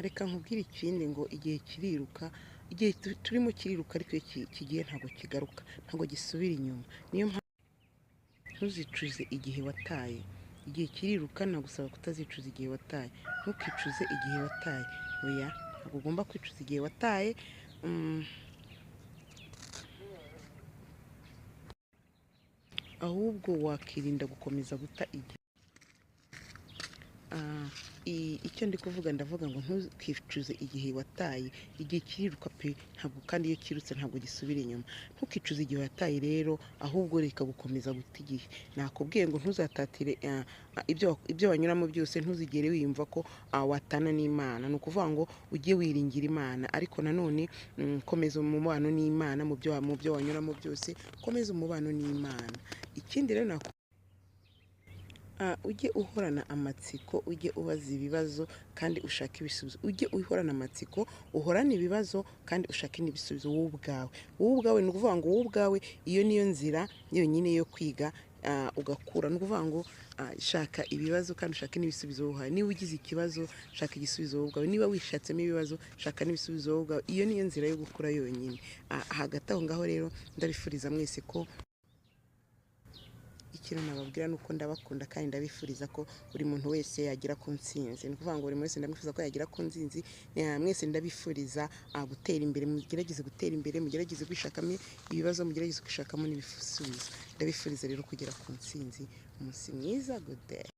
Reka nkubwire ikindi ngo igihe kiriruka, igihe turimo kiriruka, ariko iyo kigiye ntabwo kigaruka, ntabwo gisubira inyuma. Niyo mpamvu ntuzicuze igihe wataye. Igihe kiriruka, nagusaba kutazicuza igihe wataye. Ntukicuze igihe wataye, oya, ntabwo ugomba kwicuza igihe wataye. Ahubwo wakirinda gukomeza guta igihe. Icyo ndi kuvuga, ndavuga ngo ntukicuze igihe wataye. Igihe kiriruka pe, ntabwo kandi iyo kirutse ntabwo gisubira inyuma. Ntukicuze igihe wataye rero, ahubwo reka gukomeza guta igihe. Nakubwiye ngo ntuzatatire ibyo wanyuramo byose, ntuzigere wiyumva ko watana n'Imana. Ni ukuvuga ngo ujye wiringira Imana, ariko nanone komeza umubano n'Imana mu byo wanyuramo byose, komeza umubano n'Imana. Ikindi rero ujye uhorana amatsiko, ujye ubaza ibibazo kandi ushake ibisubizo. Ujye uhorana amatsiko, uhorane ibibazo kandi ushake n'ibisubizo wowe ubwawe. Wowe ubwawe, ni ukuvuga ngo wowe ubwawe, iyo niyo nzira yonyine yo kwiga ugakura. Ni ukuvuga ngo shaka ibibazo kandi ushake n'ibisubizo wowe ubwawe. Niba ugize ikibazo, shaka igisubizo wowe ubwawe. Niba wishatsemo ibibazo, shaka n'ibisubizo wowe ubwawe. Iyo niyo nzira yo gukura yonyine. Hagati aho ngaho rero, ndabifuriza mwese ko ikintu nababwira ni uko ndabakunda kandi ndabifuriza ko buri muntu wese yagera ku ntsinzi. Ni ukuvuga ngo buri muntu wese ndamwifuza ko yagera ku ntsinzi. Mwese ndabifuriza gutera imbere. Mugerageze gutera imbere, mugerageze kwishakamo ibibazo, mugerageze kwishakamo n'ibisubizo. Ndabifuriza rero kugera ku ntsinzi. Umunsi mwiza, good day.